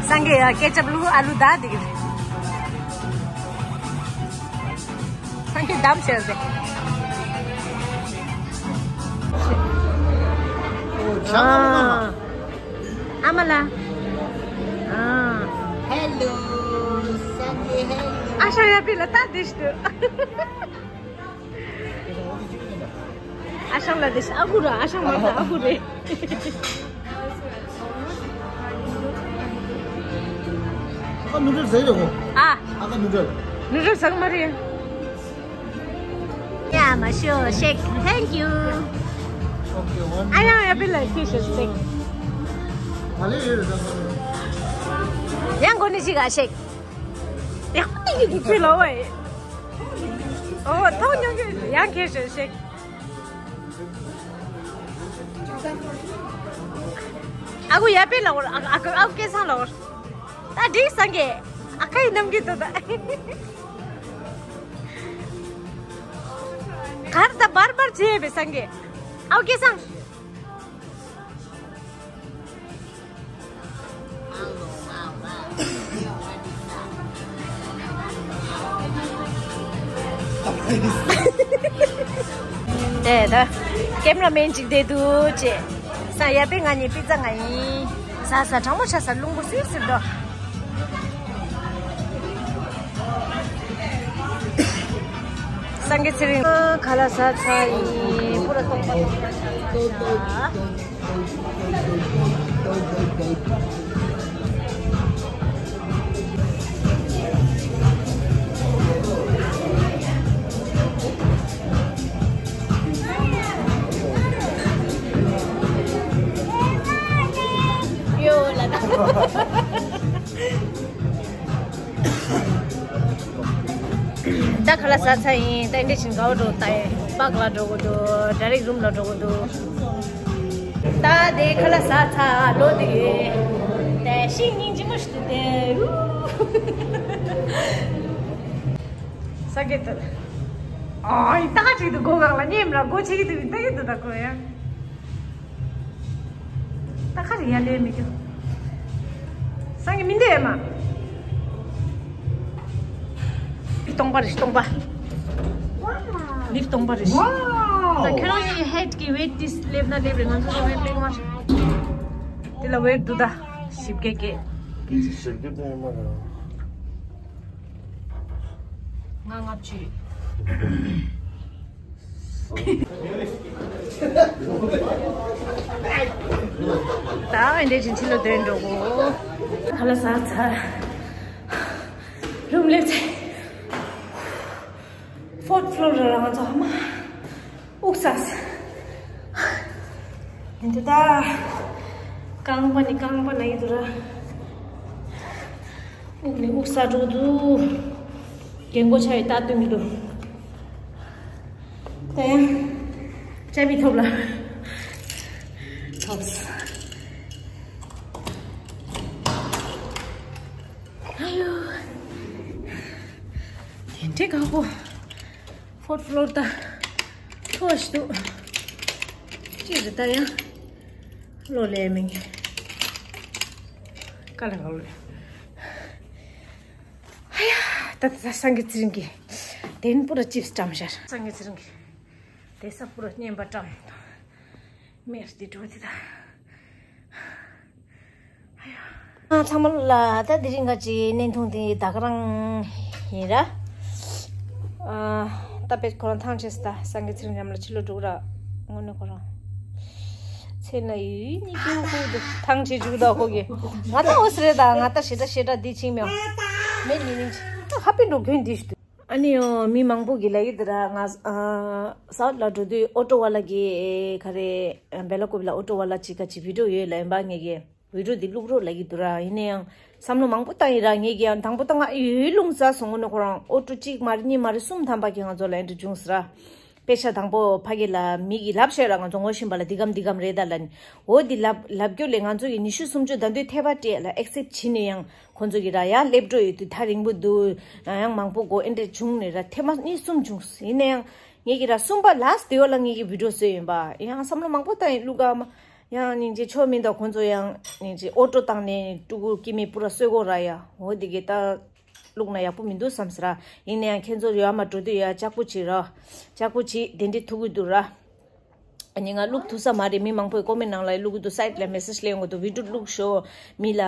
སངས་རྒྱས་ཡ་ཀེ་ཅབ་ལུ་ཨ་ལུ་ད་དེ་གི། སངས་རྒྱས་དམ་ཤེས་ཟེ། ཨོ་ཆང་ཨ་མ་ལ། ཨ་མ་ལ། ཨ། ཧེ་ལོ། སངས་རྒྱས་ཧེ་ལོ། ཨ་ཤ་ཡ་པི་ལ་ད་དེ་ཤི་དུ། ཨ་ཤང་ལ་དེ་ཤི་ཨ་ཁུ་ར་ཨ་ཤང་མ་ད་ཨ་ཁུ་རེ། ཨ་ནུ་ཌལ་ཟེར་ཡོད་གོ། ཨ། ཨ་ཁ་ནུ་ཌལ། ནུ་ཌལ་ཟ་གི་མ་རེད། Yeah, མ་ཤོ་ཤེག Thank you. Okay, one. ཨ་ཡང་ཡ་པི་ལ་ཁྱེད་ཤོ་ཤེག་ང་ལས་ཡོད་རེད་ད། ཡང་གོ་ནི་ཞིག་ཨ་ཤེག་ཡང་ཏིག་ཏིག་ཁྱེད་ལོ་བ་ཡིན། ཨོ་ཐོག་ཉོ་གི་ཡང་ཁྱེད་ཤོ་ཤེག་ཨ་ཁུ་ཡ་པེ་ལ་བོར། ཨ་ཨ་ཨ་ཁུ་སྐལ་བཟང་ལ་བོར། ད་འགྲིག་སངས་རྒྱས། ཨ་ཁ་ཡི་ནམ་གི་དོ་ད། གར་ད་བར་བར་བྱེད་པའི་སངས་རྒྱས། ཨ་ཁུ་སྐལ་བཟང་། དེ་ད་ཀེམ་ར་མེན་ཅིག་བསྡད་འདུག་ཅེས། ས་ཡ་པེ་ང་གཉིས་པི་ཙ་ང་ཡིན། ས་ས་གྲང་མོ་ཆ་ས་རླུང་པོ་སིར་སིར་འགྲོ། སངས་རྒྱས་ཚེ་རིང་ཁ་ལག་ཟ་ཚར་ཡིན། པུ་ར་སྟོང་པ་སྟོང་པ་ཆགས་ཤག་ད་ཁ་ལག་ཟ་ཚར་ཡིན། ད་འདི་བཞིན་ག་བ་འགྲོ། ད་པག་ལ་འགྲོ་གི་འདུག་ཌའི་རེག་རུམ་ལ་འགྲོ་གི་འདུག་ད་དེ་ཁ་ལག་ཟ་ཚར་ལོ་དེ་ཡོད། དེ་ཤིང་སྙིང་རྗེ་མོ་ཞིག་འདུག་དེ་ཨུ། ས་གེ་ཏུ། ཨ་ཡི་ད་ག་ཅིག་ཏུ་སྒོ་གང་ལ་ཉེམ་ར་སྒོ་ཆེ་གི་འདུག་ད་གི་འདུག་ད་གོ་ཡ། ད་ག་རེ་ཡ་ལས་མི་འགྱུར། སང་གི་མི་འདུག་ཨེ་མ། མི་སྟོང་པ་རེད། སྟོང་པ། མི་སྟོང་པ་རེད། ད་ཁྱོད་རང་གི་ཧེད་ཀྱི་ཝེད་ཏིས་སླེབས་ན་སླེབས་རེད། ང་ཚོ་ལ་ཝེད་སླེབས་མ་རེད། དེ་ལ་ཝེད་འདུག་ད་ཞིབ་ཀེ་ཀེ། ཞིབ་ཀེ་ཀེ་ཡིན་ན་ར། ང་ལྔ་བཅུ། ད་འདི་ཅིན་ཕྱི་ལོགས་འདོན་འགྲོ་གོ། ཁ་ལག་ཟ་ཚར། རུམ་སླེབས་ཚེ། ཕོར་ཐི་ཕློར་ར་ང་ཚོ་ཧ་མ། དབུགས་ས། འདི་ད། རྐང་པ་ནི་རྐང་པ་ན་ཡི་འདུག་ར། དབུགས་ནི་དབུགས་ས་འགྲོ་འདུག་རྒན་གོག་ཆགས་ཡི་ད་སྟོན་གི་འདུག་དེ་ཡང་ཅ་བི་ཐོབ་ལ། ཐོབ། ཨ་ཡོ། དེ་འདྲའི་ཁག་པོ། ཕོར་ཐི་ཕློར་ད། མཐོ་ཞིག་འདུག་ཅི་རེད་ད་ཡང་། བློ་ལས་མིན། ཀ་ལ་ཧོལ། ཨ་ཡ། ད་ད་ད་སངས་རྒྱས་ཚེ་རིང་གིས། དེན་པུ་ར་ཅིབས་བཀྲམ་ཤར། སངས་རྒྱས་ཚེ་རིང་གིས། དེ་ས་པུ་ར་བསྙེན་པ་བཀྲམ། མེར་དེ་འགྲོ་དེ་ད། ཨ་ཚང་མ་ལ་ད་དེ་རིང་ག་ཅི་བརྙན་ཐུང་དེ་ད་ག་རང་ཡིན་ར། ཨ་ད་པེ་ཁོ་རང་ཐང་ཆད་ད་སངས་རྒྱས་ཚེ་རིང་མཉམ་ལ་ཕྱི་ལོགས་འགྲོ་གི་ར། དངོས་གནས་ཁོ་རང་ཚེ་ན་ཡུལ་གཉིས་ཀྱི་ཁུག་ཏུ་ཐང་ཆད་འཇུག་ད་ཁོ་གི། ང་ད་འོ་སི་རེད་ད། ང་ད་ཞེ་དྲག་ཞེ་དྲག་འདི་ཆིང་མེད། མེད་ནི་ནི་ཧ་པི་འགྲོ་གོན་འདི་ཞུ། ཨ་ནི་ཡང་མི་མང་པོ་གིས་ལབ་ཀྱི་འདུག་ར། ང་ཨ་སའུཐ་ལ་འགྲོ་དུས་ཨོ་ཊོ་ཝ་ལ་གི་ག་རེ་བེ་ལ་ཀོབ་ལ་ཨོ་ཊོ་ཝ་ལ་ཅིག་ག་ཅིག་བི་ཌིའོ་ཡོད་ལབ་ཡིན་པ། ངས་ཀྱི་བི་ཌིའོ་འདི་བླུག་རོགས་ལབ་ཀྱི་འདུག་ར། ཡིན་ན་ཡང་བསམ་བློ་མང་པོ་བཏང་ཡིན་ར། ངས་ཀྱི་ཡང་དང་པོ་ད་ང་ཡོད་ལུང་ཟ་སོང་ངོ་ནས་ཁོ་རང་ཨོ་ཊོ་གཅིག་མ་རེད་གཉིས་མ་རེད་གསུམ་ཐམ་པ་གི་ང་ཚོ་ལ་ཨེ་འདྲ་བྱུང་ཟེར་ར། དཔེ་ཆ་དང་པོ་ཕ་གི་ལ་མི་གིས་ལབ་བཤད་ར། ང་ཚོ་ངོ་ཤེས་པ་ལ་འདི་གམ་འདི་གམ་རེད་ད་ལབ་ནི། འོ་འདི་ལབ་ལབ་རྒྱུ་ལས་ང་ཚོ་གི་ཉི་ཤུ་སུམ་ཅུ་ད་དུང་ཐད་པ་སྤྲད་ལ་ཨེག་སེབ་བྱིན་ནས་ཡང་། ཁོང་ཚོ་གིས་ར་ཡར་སླེབས་འགྲོ་ཡོད་དུས་ཐག་རིང་པོ་འདུག་ཡང་མང་པོ་དགོས་ཨེ་འདྲས་བྱུང་ནས་ར་ཐེངས་མ་གཉིས་གསུམ་བྱུང་། ཡིན་ན་ཡང་ངེད་ཀྱིས་ར་གསུམ་པ་ལཱསི་ཊི་དེ་བ་ལ་ངེད་ཀྱིས་བི་ཌིའོ་བཟོས་ཡིན་པ། ཡང་བསམ་བློ་མང་པོ་བཏང་ཡིན་བླུག་ག་མ། ཡང་སྙིང་རྗེ་ཆོ་མིན་ད། ཁོང་ཚོ་ཡང་སྙིང་རྗེ་ཨོ་ཊོ་བཏང་ནས་ཕྲུ་གུ་སྐྱེ་དམན་པུ་ར་གསོད་དགོས་ར་ཡ། འོ་འདི་གི་ད་བླུག་ན་ཡག་པོ་མི་འདུག་བསམ་ཟེར་ར། ཡིན་ན་ཡང་ཁྱེད་ཚོ་ཡར་མར་འགྲོ་དུས་ཡ་ལྕགས་པོ་བྱེད་ར། ལྕགས་པོ་བྱེད་དེ་འདྲས་ཐུག་གི་འདུག་ར། ཨ་ནི་ང་བླུག་ཐུབ་ས་མ་རེད། མི་མང་པོས་ཀོ་མེན་ནང་ལ་བླུག་གི་འདུག་སའིཊ་ལ་མེ་སེཇ་སླེབས་ཡོང་གི་འདུག་བི་ཌིའོ་བླུག་ཤོག་མི་ལ་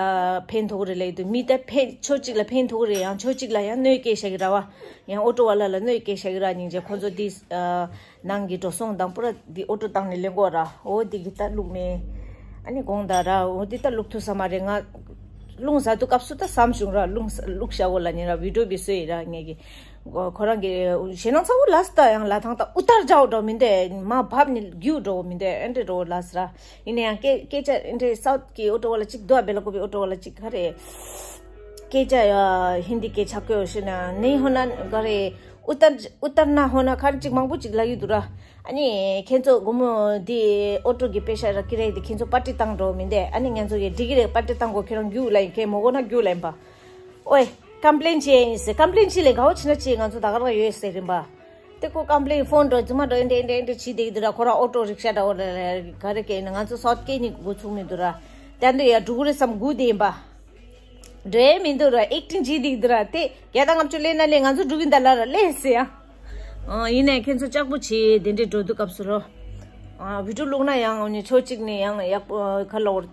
ཕན་ཐོགས་རེད་ལབ་ཀྱི་འདུག་མི་ད་ཕན་ཕྱོགས་གཅིག་ལ་ཕན་ཐོགས་རེད། ཡང་ཕྱོགས་གཅིག་ལ་ཡང་གནོད་སྐྱེལ་བཞག་གི་ར་བ། ཡང་ཨོ་ཊོ་ཝ་ལ་ལ་གནོད་སྐྱེལ་བཞག་གི་ར། སྙིང་རྗེ་ཁོང་ཚོ་འདི་ནང་གི་འགྲོ་སོང་དང་པུ་ར་འདི་ཨོ་ཊོ་བཏང་ནས་ལེན་དགོས་ར། འོ་འདི་གི་ད་བླུག་མེད། ཨ་ནི་དགོངས་དག་ར། འོ་འདི་ད་བླུག་ཐུབ་ས་མ་རེད། ང་རླུང་ཟ་དུས་སྐབས་སུ་ད་བསམ་བྱུང་ར། རླུང་ཟ་བླུག་བཞག་གོ་ལབ་ནི་ར། བི་ཌིའོ་བི་བཟོས་ཡིན་ར་ངེད་ཀྱི། ཁོ་རང་གི་ཞེད་སྣང་ཚ་བོ་ལ་སི་ད་ཡང་ལ་ཐང་ད་ཨུ་ཏར་འཇའ་འོ་འགྲོ་མི་འདུག་མ་བབ་ནི་རྒྱུ་འགྲོ་མི་འདུག་ཨེ་འདྲས་འགྲོ་ལ་སི་ར། ཡིན་ན་ཡང་སྐད་སྐད་ཆ་ཨེ་འདྲས་སའུཐ་གི་ཨོ་ཊོ་ཝ་ལ་གཅིག་འདུག་བེ་ལ་ཀོ་བི་ཨོ་ཊོ་ཝ་ལ་གཅིག་ག་རེ། སྐད་ཆ་ཡ་ཧིན་དི་སྐད་ཆ་ཀོ་ཤི་ན་ནི་ཧོ་ན་ག་རེ། ཨུ་ཏར་ཨུ་ཏར་ན་ཧོ་ན་ག་རེ་གཅིག་མང་པོ་གཅིག་ལབ་ཡོད་འདུག་ར། ཨ་ནི་ཁྱེད་ཚོ་དགོང་མོ་འདི་ཨོ་ཊོ་གི་པེ་ཤ་ར་ཀི་རེ་འདི་ཁྱེད་ཚོ་པར་ཊི་བཏང་འགྲོ་མི་འདུག་ཨ་ནི་ང་ཚོ་གི་འགྲིག་གི་རེད། པར་ཊི་བཏང་དགོས། ཁྱེད་རང་རྒྱུགས་ལ་ཡིན། ཁྱེད་མོ་གོ་ན་རྒྱུགས་ལ་ཡིན་པ། ཨོའི། ཀམ་པི་ལེན་བྱེད་ཡིན་ཟེར། ཀམ་པི་ལེན་བྱེད་ལས་དགའ་བོ་བྱེད་ན་བྱེད། ང་ཚོ་ད་ག་རང་ཡོད་ཟེར་རིན་པ། དེ་ཁོ་ཀམ་པི་ལེན་ཕོན་འགྲོ་རྫུན་མ་འགྲོ་ཨེ་འདྲ་ཨེ་འདྲ་ཨེ་འདྲ་བྱེད་བསྡད་ཀྱི་འདུག་ར། ཁོ་རང་ཨོ་ཊོ་རིག་ཤ་འདྲ་བོ་ལ་ལ་ག་རེ་སྐད་ཡིན་ན། ང་ཚོ་སོག་སྐད་གཉིས་འགོ་ཚུགས་མི་འདུག་ར། དེ་འདྲ་ཡ་འགྲོ་གི་རེད་བསམ་སྒུག་བསྡད་ཡིན་པ། འགྲོ་ཡས་མི་འདུག་ར། ཨེག་ཊིང་བྱེད་བསྡད་ཀྱི་འདུག་ར། དེ་བརྒྱ་དང་ལྔ་བཅུ་ལེན་ན་ལེན། ང་ཚོ་འགྲོ་གི་འདུག་ལ་ར་ལེན་ཟེར་ཡ། ཨ་ཡིན་ནའི་ཁྱེད་ཚོ་ལྕགས་པོ་བྱེད། དེ་འདྲའི་འགྲོ་དུས་སྐབས་སུ་རོ། ཨ་བི་ཌིའོ་བླུག་ན་ཡང་ཕྱོགས་གཅིག་ནས་ཡང་ཡག་པོ་ག་ལ་འོར།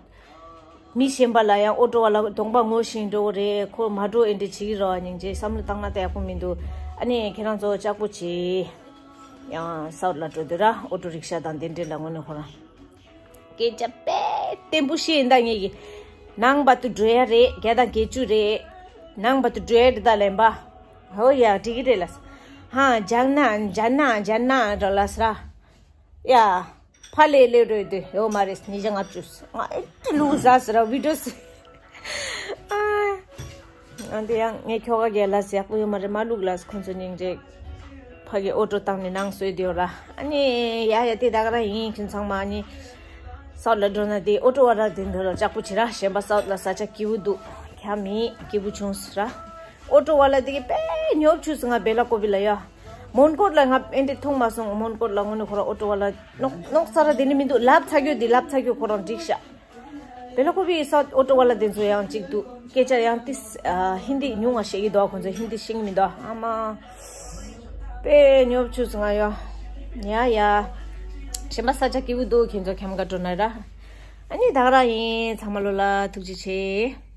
མི་གཞན་པ་ལ་ཡང་ཨོ་ཊོ་བ་ལ་གདོང་པ་ངོ་ཤེས་འགྲོ་གི་རེད། ཁོ་མ་འགྲོ་ཨེ་འདྲ་བྱེད་ཀྱི་རེད་བ། སྙིང་རྗེ། བསམ་བློ་བཏང་ན་ད་ཡག་པོ་མི་འདུག་ཨ་ནི་ཁྱེད་རང་ཚོ་ལྕགས་པོ་བྱེད། ཡང་སའུ་ཐི་ལ་འགྲོ་དུས་ར་ཨོ་ཊོ་རིག་ཤ་དང་དེ་འདྲ་ལ་དངོས་གནས་ཁོ་རང་སྐད་ཆ་དཔེ་བརྟན་པོ་བཤད་ཡིན་ད། ངེད་ཀྱི་ནང་བར་དུ་འགྲོ་ཡ་རེད། བརྒྱ་དང་བརྒྱད་ཅུ་རེད། ནང་བར་དུ་འགྲོ་ཡ་རེད་ད་ལན་པ། ཧོ་ཡ་འགྲིག་གི་རེད་ལ། ཧ་ཇན་ན་ཇན་ན་ཇན་ན་འགྲོ་ལ་སི་ར། ཡ། ཕ་ལེ་ལེ་རོས་དེ་ཡོད་མ་རེད། ཉིས་བརྒྱ་ལྔ་བཅུ། ང་ཨེ་ཏི་ལུག་ཟ་ཟེར་བ་བི་ཌིའོ་ཟེར། ཨ་འདི་ཡང་ངས་ཁྱོ་ག་གས་ལ་ཟེར་ཡག་པོ་ཡོད་མ་རེད། མ་ལུག་ལ་ཁོང་ཚོ་སྙིང་རྗེ་ཕ་གི་ཨོ་ཊོ་བཏང་ནས་ནང་སོས་དེ་ཡོད་ར། ཨ་ནི་ཡ་ཡ་དེ་ད་ག་རང་ཡིན། ཁྱོད་ཚང་མ་ཨ་ནི་སའུཐ་ལ་འགྲོ་ན་དེ་ཨོ་ཊོ་བ་ལ་དེ་འདོད་ལ་ལྕགས་པོ་བྱེད་ར། གཞན་པ་སའུཐ་ལ་ས་ཆ་སྐྱིད་པོ་འདུག་ཁྱ་མི་སྐྱིད་པོ་བྱུང་ཟེར་ར། ཨོ་ཊོ་བ་ལ་དེ་གི་དཔེ་ཉོབ་ཆུ་སི་ང་བེ་ལ་ཀོ་བི་ལ་ཡ། མོན་གྷོ་ལ་ང་ཨེ་འདྲ་མཐོང་མ་སོང་། མོན་གྷོ་ལ་དངོས་གནས་ཁོ་རང་ཨོ་ཊོ་བ་ལ་ནོག་ནོག་ས་ར་དེ་ནི་མི་འདུག་ལབ་ཚ་རྒྱུ་དེ་ལབ་ཚ་རྒྱུ་ཁོ་རང་འགྲིག་ཤག་བེ་ལ་ཀོ་བི་སའུཐ་ཨོ་ཊོ་བ་ལ་དེ་ཚོ་ཡང་གཅིག་འདུག་སྐད་ཆ་ཡང་ཏིས་ཧིན་དི་ཉུང་བ་བཤད་ཀྱི་འདུག་ཁོང་ཚོ་ཧིན་དི་ཤེས་ཀྱི་མི་འདུག་ཨ་མ་དཔེ་ཉོབ་ཆུ་སི་ང་ཡ། ཡ་ཡ། གཞན་པ་ས་ཆ་སྐྱིད་པོ་འདུག་ཁྱེད་ཚོ་ཁྱམས་ཁ་འགྲོ་ན་ར། ཨ་ནི་ད་ག་རང་ཡིན། ཚང་མ་ལོ་ལ་ཐུགས་རྗེ་ཆེ།